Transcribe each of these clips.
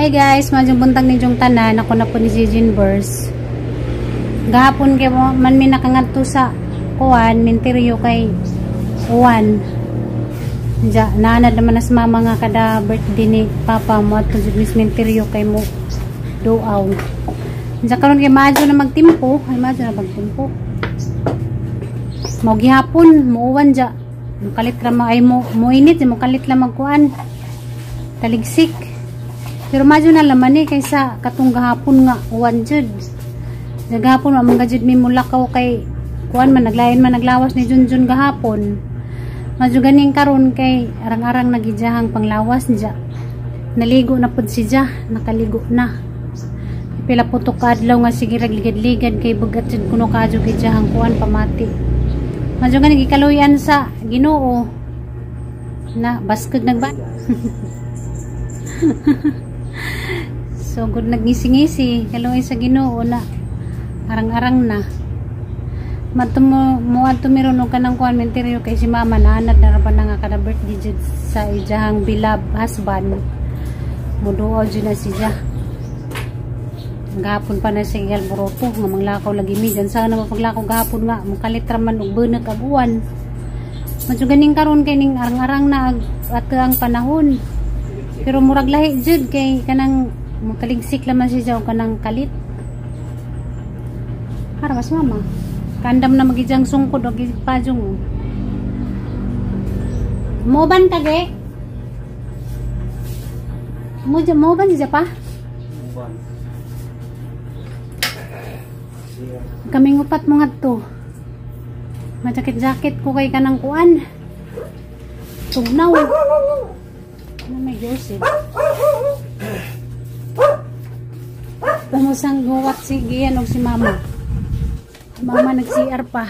Hey guys, maayong buntag ninyong tanan. Ako na po ni Gigi Verse. Gahapon kay man mi nakangadto sa kuan, minteryo kay uwan. Ja, naanad naman nas mama nga kada birthday ni papa mo at jud mis minteryo kay mo duaw. Ja karon kay maadyo na magtimpo, ay maadyo na magtimpo. Mo gihapon, muuwan ja. Mukalit ra ay mo init, mukalit la magkuan. Taligsik. Pero madyo na laman eh, kaysa katong gahapon nga uwan jud. Gahapon wa man jud mi mulakaw kay kuan man naglain man naglawas ni Junjun gahapon. Madyo ganing karon kay arang-arang nagijahang panglawas niya. Naligo na pud si ja, nakaligo na. Pila putok ka adlaw nga sige ragligad-ligad kay bugat jud kuno kaadyo kay jahang kuan pamati. Madyo ganing gikaluyan sa Ginoo na baskog nagba. So good nagngisi-ngisi kaluoy sa Ginoo na arang-arang na. Matumo mo adto meron og kanang kuan menteryo kay si mama naanad na ra ba na nga kada birthday jud sa ijahang beloved husband. Muduaw jud na siya. Gahapon pa na siya alboroto nga manglakaw lagi mi dyan sana mapaglakaw gahapon nga mukalit ra man og bunag ag uwan. Madyo ganing karon kay ning arang-arang na at ang panahon. Pero murag lahi jud kay kanang mutaligsik laman siya og kanang kalit. Para mas mama. Kandam na magijang sungkod og pajong. Moban ka ge? Mo moban siya pa? Moban. Kaming upat mo ngadto. Majakit-jakit ko kay kanang kuan. Tugnaw. Ano may Joseph? Pamusang guwat si Gian og si mama. Mama nag-CR pa.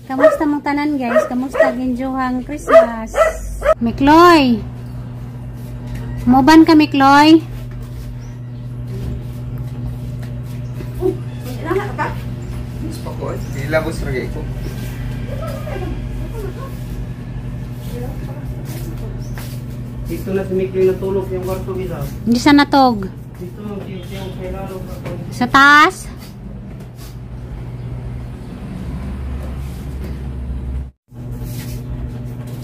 Kamusta mong tanan guys? Kamusta ginjuhang Christmas? Mikloy! Moban ka Mikloy? Ilabos ra ko. Dito na si Mikloy natulog yung kwarto isa. Hindi sa natog. Dito sa taas.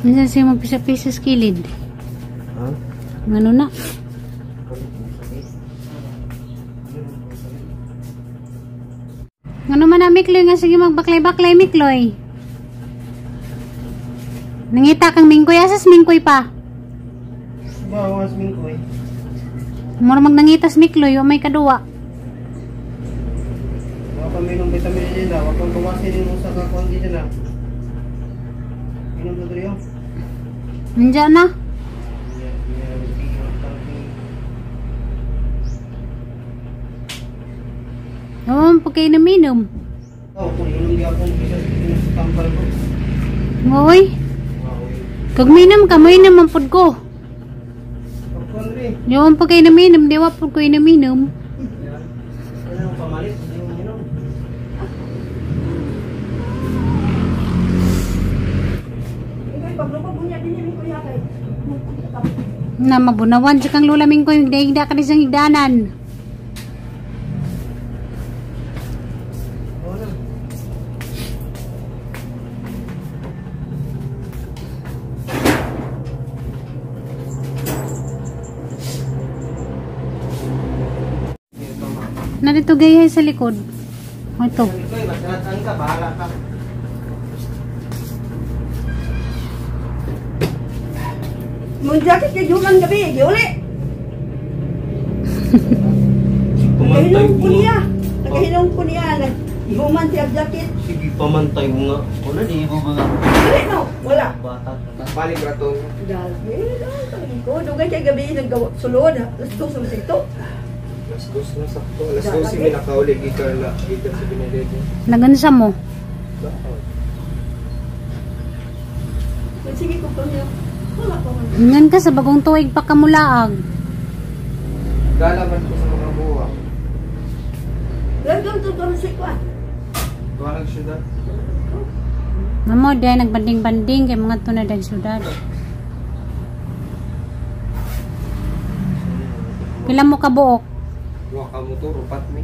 Minsan siya magpisa-pisa sa kilid. Ha? Ano na? Ano man na Mikloy nga sige magbaklay-baklay Mikloy. Nangita kang mingkoy asas mingkoy pa. Bawas mingkoy. Mura magnangitas Mikloy o may kaduwa. Wa pa minom vitamin D na, wa pang tuwasin mo sa kakuan di na. Inom to diri. Nandiyan na. Oo, pagkainom-inom. Oh, kung inom di ako bisa sa tambal ko. Ngoy. Kag minom ka, moinom man pud ko. Yung pagkainom-inom, di wa pud ko inom-inom. Na mabunawan siya kang lola mingkoy, higda-higda ka rin siyang higdanan. Narito gayay sa likod. O, ito. Mong jacket kay Juman gabi, giuli. Nagahilong ko niya. Nagahilong ko niya. Naghuman siya jacket. Sige, pamantay mo nga. Wala, di ba ba? Wala, no. Wala. Balik rato. Dahil, ko. Dugay kay gabi, nagsulod. Alas 2 sa ito. Alas 2 na sakto. Alas 12 may nakauli. Gikan na. Gikan sa Benedetto. Nagansa mo? Sige ko pa niya. Wala pa man. Ngan ka sa bagong tuig pa kamulaag. Galaman ko sa mga buwa. Langgam to doon sa ikuan. Tuwanag syudad. Mamo, dahil nagbanding-banding kay mga tunad ang syudad. Pila mo kabuok? Duha ka motor, upat mi.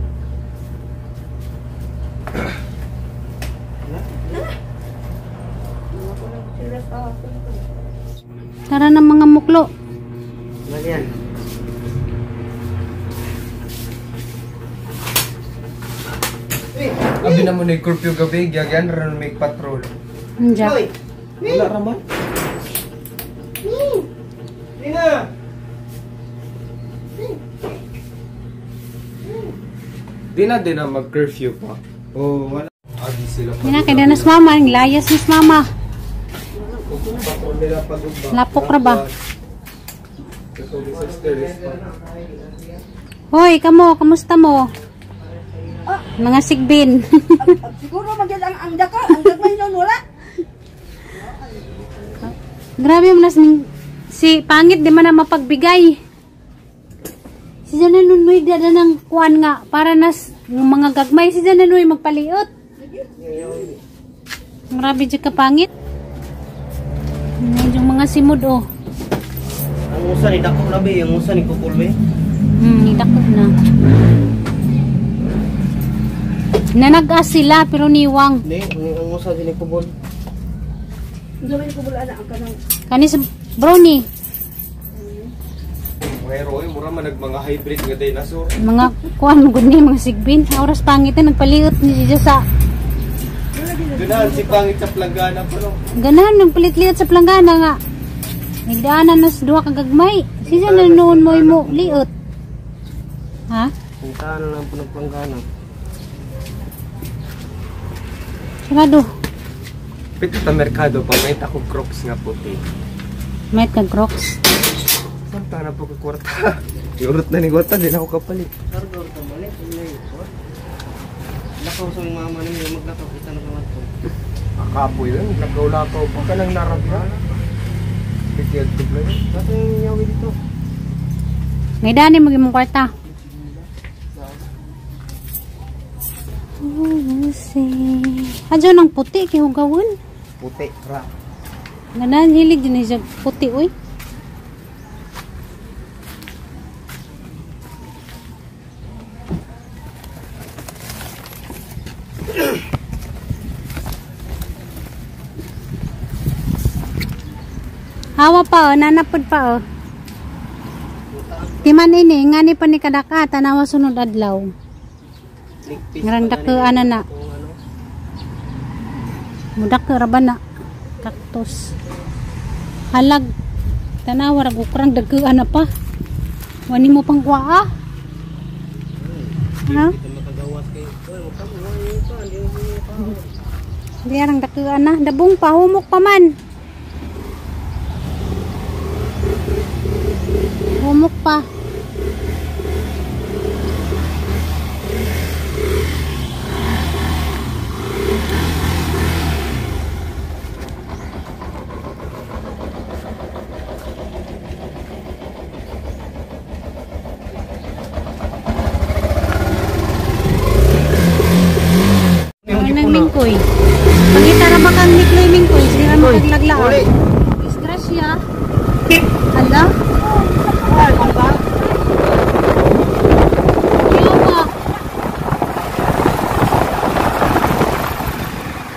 Tara na mga muklo. Ano yan? Abi na mo na curfew gabi, gyagyan ron may patrol. Anja. Hoy! Wala ra man. Nina! Di na din na mag-curfew pa. Oh, wala. Agi sila pa. Yan na, kay na mama, ang layas ni mama. Patrol nila pag ugba. Lapok ra ba? Ito sa stairs pa. Hoy, kamo, kamusta mo? Mga sigbin. Siguro magyad ang dako, ang gagmay nun wala. Grabe mo nas si pangit di man na mapagbigay. Si Jananunoy dada ng kuan nga para nas mga gagmay si Jananunoy magpaliot. Grabe jud ka pangit. Medyo mga simod oh. Ang usa ni dako na be, ang usa ni kukul be. Dako na. Nanag-as sila pero niwang. Ni, ang usa din ni kubol. Gawin ko wala na ang kanang Kani sa brownie, Pero oy, mura man nag mga hybrid nga dinosaur. mga kuan mo gud ni mga sigbin. Oras pangit na nagpaliot ni siya sa Dunahan si pangit sa planggana pa no. ganahan nagpalit-liot sa planggana nga. Nagdaanan na sa duha ka gagmay. Siya na noon mo mo liot. Ha? Puntahan na lang po ng planggana. Sarado. Pito ta merkado pa may ako Crocs nga puti. May kag Crocs. Saan na po ka kwarta? Yurot na ni kwarta, di na ako kapalit. Sardo ta mali, Lakaw sa mama ninyo, maglakaw kita na mga to. Akapo yun, lakaw-lakaw pa ka nang narabya. Bigyan ko ba yun? Ba't yung yawi dito? Ngay dani mo gimong kwarta. Adyo nang puti kay hugawon. Puti, ra. Ganahan hilig din siya puti oy. Hawa pa oh, nanapod pa oh. Timan ini, ngani pa ni kadaka, tanawa sunod adlaw. Ngarang dakuan na na. Mudak ra ba na? Cactus. Halag. Tanawa ra gukrang dakuan na pa. Wani mo pang kuha. Ha? Di arang dakuan na. Dabong pa, humok pa man. Humok pa. Ano nang mingkoy? Pangita ra ba kang nikloy mingkoy? Sige ra makaglaglaag. Disgrasya. Hala? Iyo ba?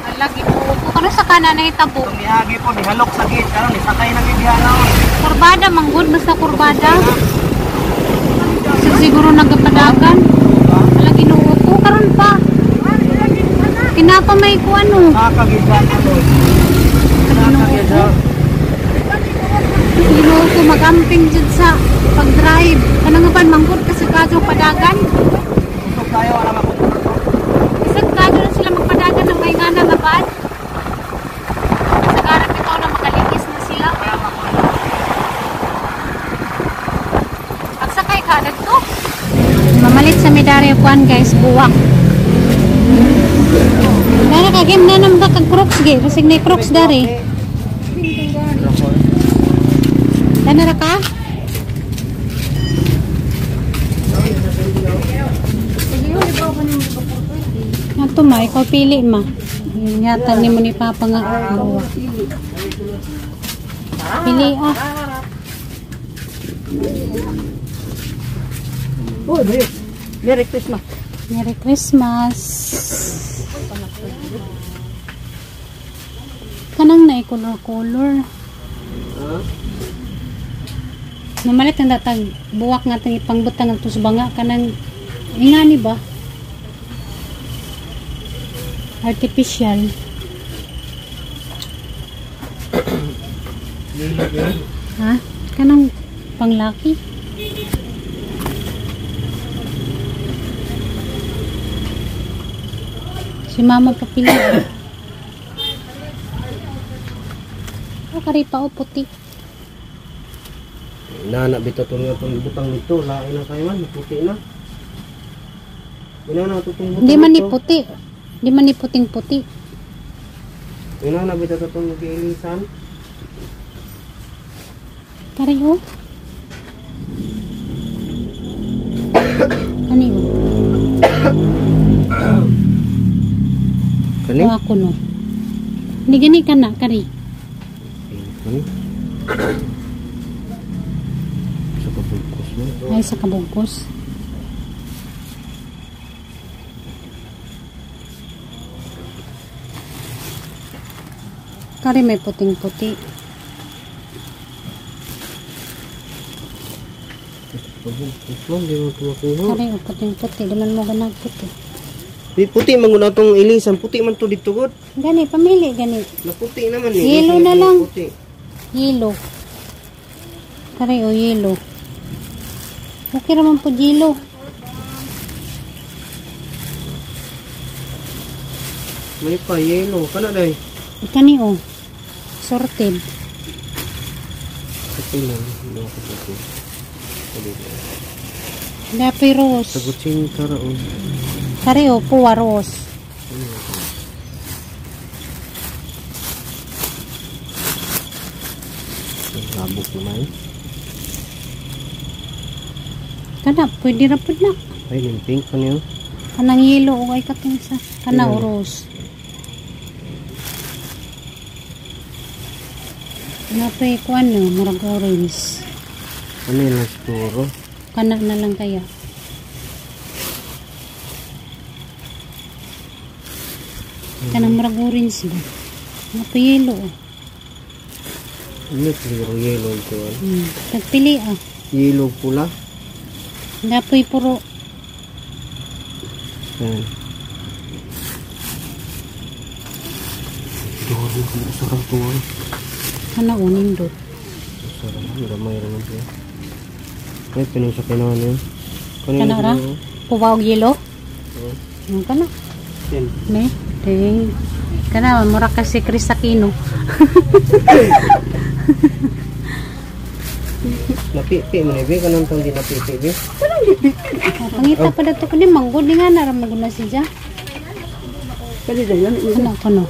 Hala, gibuo ko. Kano sa kanan na hitabo? Tumihagi po, nihalok sa gate. Karon nisakay na gid diha na. Kurbada, manggod. Basta kurbada. Siguro nagapadagan. Hala, ginuo ko. Karon pa. Kinapa may ko ano. Ginoo ko magamping jud sa pag-drive. Kanang pan manggod kasi kadyo padagan. Isang kadyo na sila magpadagan ng may ngana nga ban. Sa garang bitaw na makaligis na sila. Pagsakay ka dagto. Mamalit sa Midario kuan guys, buwak. Dara ka game na nam ka kag Crocs ge, basig na Crocs dari. Dana ra ka? Ato ma, ikaw pili ma. Yata ni mo ni Papa nga. Buwak. Pili ah. Oh, bayo. Merry Christmas. Merry Christmas. Kanang na color-color. Ha? Namalit ang datag buwak nga itong ipangbutang ang tusbanga kanang ingani ba? Artificial. Ha? Kanang panglaki? Si mama papili. Oh, kari pa oh, puti. Inana bitaw to nga itong butang nito. Lain na kayo man, puti na. Inana to itong butang Hindi man ni nito. puti. Hindi man ni puting puti. Inana bitaw to itong giilisan. Kari oh. Kani oh. Kani? Oh, ako no. Hindi gani ka na, kari. Kani? Sa kabugkos mo. Ay, sa kabugkos. Kari may puting-puti. Kabugkos mo, hindi mo ito makuha. Kari, oh, puting-puti. Di man mo ganang puti. Di, puti man guna itong ilisan. Puti man to dito god. Gani, pamili, gani. Naputi naman eh. Yellow na lang. Puti. Yellow. Kari, oh, yellow. Okay raman po, yellow. May pa yellow. Kana day. Kani, oh. Sorted. Puti lang. Hindi ako puti. Dapat rose. Sagutin karaon. Kari, oh, puwa rose. Labok naman. Kana, pwede ra pud na. Ay, yung pink pa niyo. Kanang yellow o ay katong isa. Kana o rose. Napay ko ano, murag orange. Ano yun lang siguro? Kana na lang kaya. Kanang murag orange ba? Napay yellow. Oh. Ano siguro yellow ito? Ano? Tagpili ah. Yellow pula. Napay puro. Ayan. Doro, sarap ito. Kana uning dot. Sarap, gamay naman siya. Ay, pinong sa kinahan yun. Kana ra? Puwa og yellow? Oo. Ano kana? Yan. Ne? Ting. Kana mura kasi Chris Aquino. Napipi mo na, be. Kanang tong di napipi, be. Oh, pangita pa dato ko ni manggod ni nga na ra maguna siya. Kani day, lami ni. Ano ko no?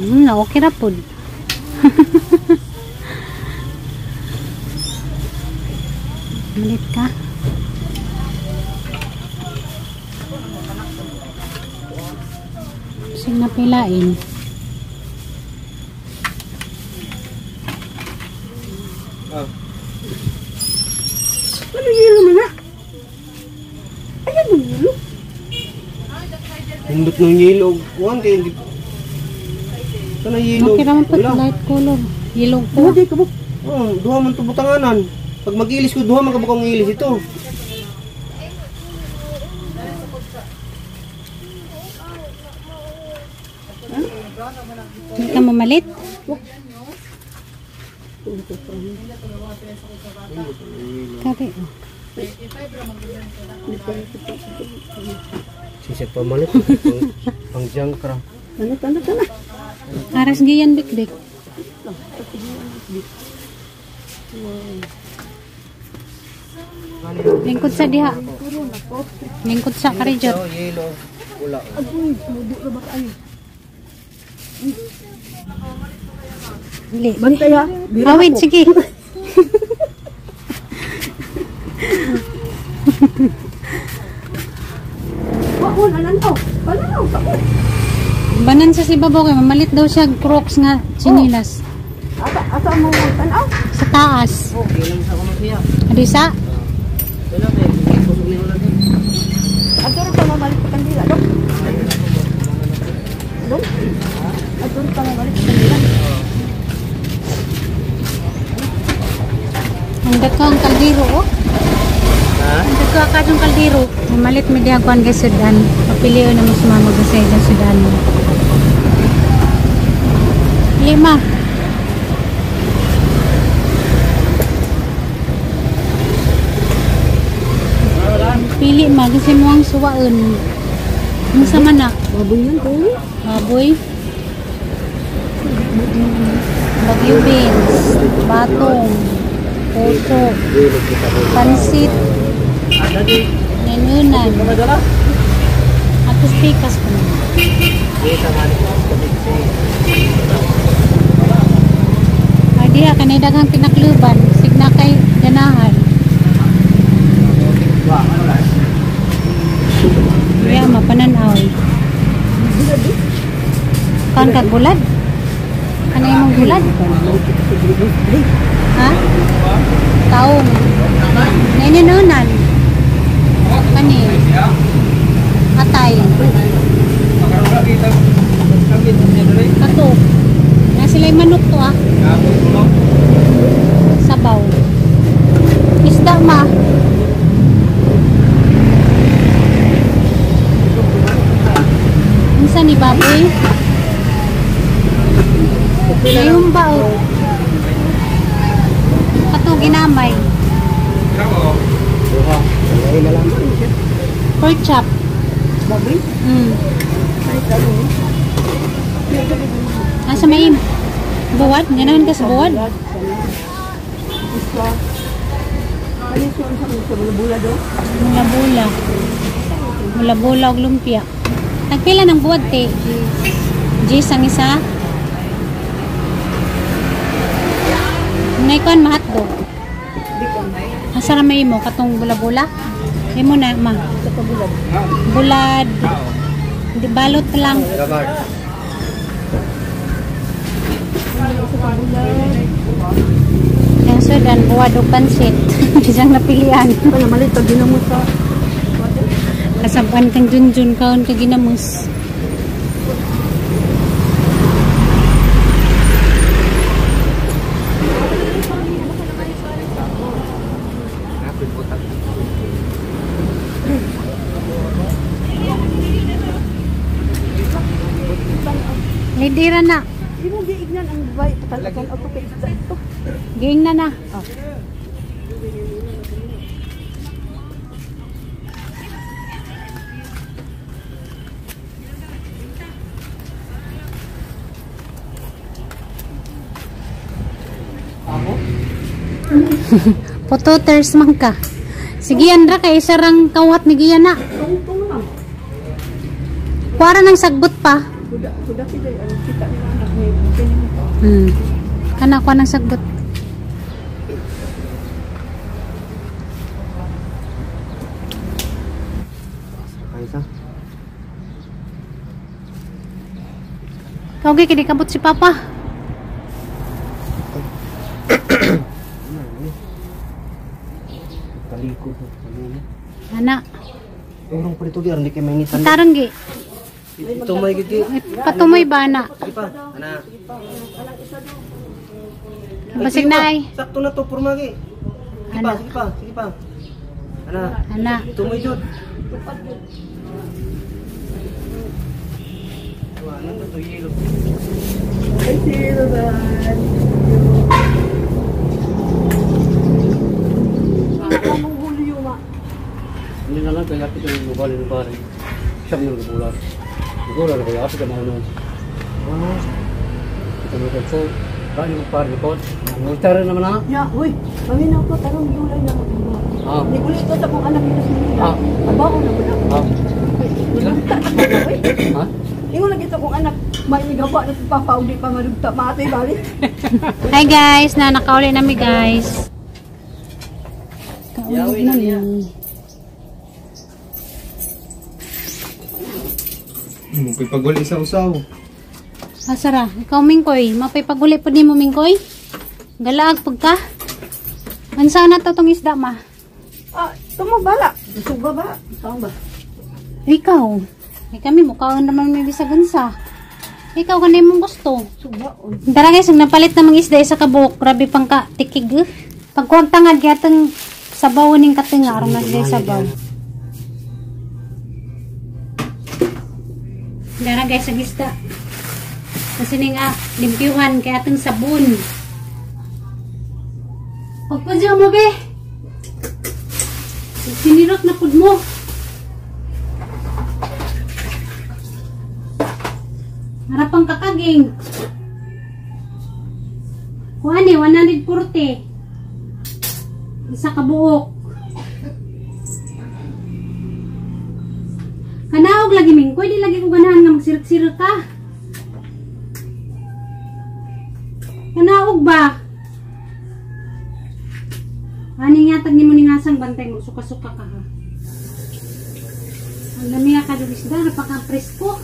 Na okay ra pud. Malit ka. Sing napilain. Ah. Ano yellow man na? Ayan yung yellow. Hindot ng yellow. Kuhan kayo. Sana yellow. Okay raman pud Wala. light color. Yellow po. Duha di ka mo. Oh, duha man to butanganan. Pag mag-ilis ko, duha man kabukang ilis ito. Hindi ka mamalit? Kari. Oh. Sisip pamalit. Pang junk ra. Ano tanda tanda. Aras giyan bikbik. Lingkod sa diha. Lingkod sa karijot. Oh, yellow. Pula. Agoy, mudo ra ba kayo? Dili. Bantay ha. Bira Awit, ako. sige. Wa ko nananaw. Pananaw ka ko. Banan sa si Babo kay mamalit daw siya Crocs nga chinilas. Asa mo tanaw? Sa taas. Okay lang sa kuno siya. Adisa? Wala kay kusog ni wala din. Ato ra pa mamalit sa kandila, dong. Dong. Ato ra pa mamalit sa kandila. Ang dakong kaldero, oh. Ha? Ang dako ka yung kaldero. Mamalit mi diha kuan kay Sudan. Papilion na mo sa mama sa dyan Sudan. Lima. Pili ma kasi mo ang suwaon. Unsa man na? Baboy yan ko. Baboy. Bagyo beans, batong, puso, pansit, ninunan, atos pikas ko na. Ay diha kanay daghang pinakluban, signa kay ganahan. Diha mapananaw. Kan kag bulad? Kanay mong bulad? Ha? Taong. Nininunan. Kani. Atay. Kato. Na sila'y manok to ah. Sabaw. Isda ma. Unsa ni baboy? Mayroon ba oh? Kato ginamay. Duha. Ay na lang. Pork chop. Baboy? Mm. Ay, talo. Asa may buwad? Ganahan ka sa buwad? Isla. Ano siya sa bula do? Mula-bula. Mula-bula og lumpia. Nagpila ng buwad, te? Jis ang isa. Nay kuan ma-hotdog. Asa ra may imo katong bula-bula? Imo na ma. Sa pabulad. Bulad. Di balot lang. Gabar. Yang sudan buwad og pansit. Isang napilian. Kana malit pag ginamos sa Kasaban kang junjun kaon ka ginamos. Lidira na. Imo giignan ang babae patalagan ako kay isda ito. Giing na na. Pototers man ka. Sige, Andra, kay isa rang kawat ni Gian na. Tungtong lang. Kuwara ng sagbot pa. Kuda kuda kita ang kita nila anak ni kini mo. Kana kuha ng sagbot. Kaysa. Kau gi kini kabot si Papa. Talikod. Ana, Urong pa dito gyud hindi kay maingitan. tarong gi. Ito may gigi. Ay, patumoy ba na? Sige pa. Ana. Basig na ay. Sakto na to porma gi. Sige pa, sige pa, sige pa. Ana. Ana. Tumoy jud. Wala na to yelo. Ay, silver. Anong huli yung ma? Hindi na lang kaya kita yung lugar yung pare. Siya yung lugar. Lugar na kaya kita na ano. Kita mo kasi kaya yung pare ko. Nagtara naman na. Ya, uy, paminaw ko tarong gulay na ako. Ah. Ni uli ito sa akong anak dito sa Manila. Ah. Abaw na ko na. Ah. Madugta na ko, uy. Ha? Ingon lagi ito akong anak, may igawa na sa papa, uli pa madugta, maatay bali. Hi guys, na nakauli nami guys. Kauli na mi. Paguli sa usaw. Asara, ikaw Mingkoy, mapay paguli po nimo Mingkoy. Galaag pag ka. Ansa na to tong isda ma? Ah, tumo bala. Suba ba? Saan ba? Ikaw. Ay kami mukhaan naman may bisag unsa. Ikaw kanay mong gusto. Suba. Tara guys, ang napalit na mga isda isa ka buok, grabe pang ka tikig. Eh. Pagkuwag tangad gyatong sabaw ning katinga aron na siya sabaw. Dara guys, ang isda. Kasi ning limpyuhan kay atong sabon. Pagpudyo mo be. Sinirot na pud mo. Harapang kakaging. Kuan ni 140. Isa ka buok. Kanaog lagi Mingkoy, di lagi ko ganahan nga magsirik-sirik ka. Kanaog ba? Ani nga tag nimo ni ngasang bantay mo suka-suka ka ha. Ang dami nga kadug isda, napaka presko.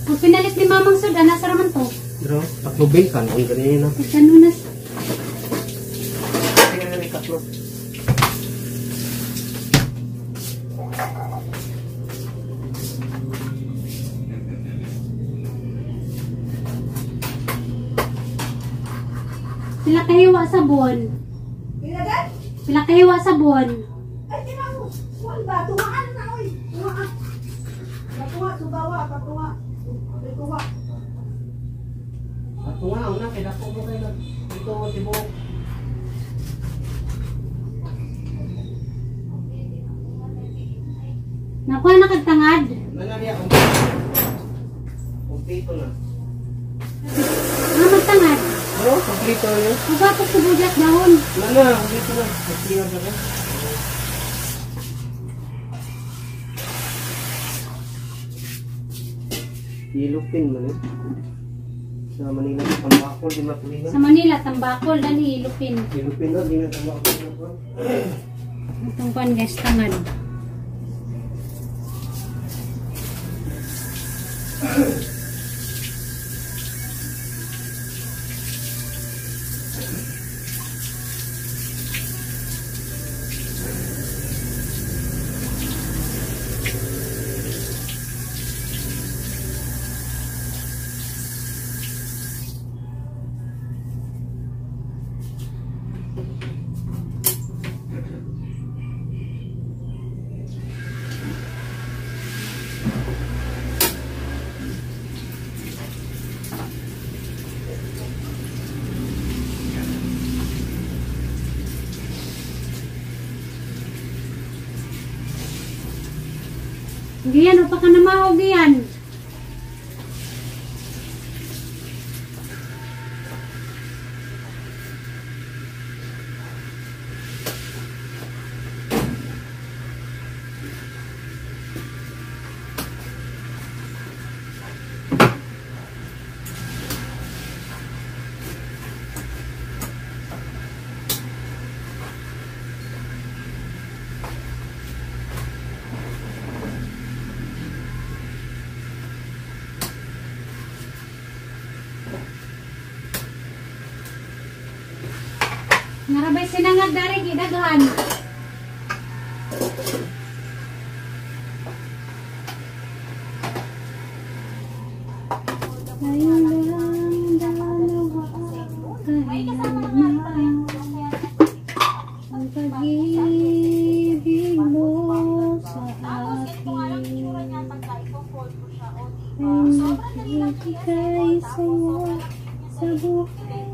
Kung pinalit ni Mamang Suda, nasa raman to. Pero, tatlubin ka noon ganyan na. Kanunas. Tatlo. Pila kahiwa sabon. Pila dan? Pila kahiwa sabon. Ay, tinamo. Kuan ba? Tumaan na, oy. Tumaan. Patunga, subawa, patunga. Patunga. Patunga, una, kaya dako mo kayo. Dito, tibuok. Nakuha na kagtangad. Nananiya, kompleto na. Ano magtangad? Oo, kompleto na yun. Magapos sa budyat dahon. Wala na, kompleto na. Magtingan ka ba? Ilupin man eh. Sa Manila, tambakol, di matulingan. Sa Manila, tambakol, dani ilupin. Ilupin na, di na tambakol. Itong kuan guys, tangad. Giyan, o pa ka namahog yan. Narabay sinangag dari gidaghan. Ang pag-ibig mo sa akin ay nagbibigay saya sa buhay.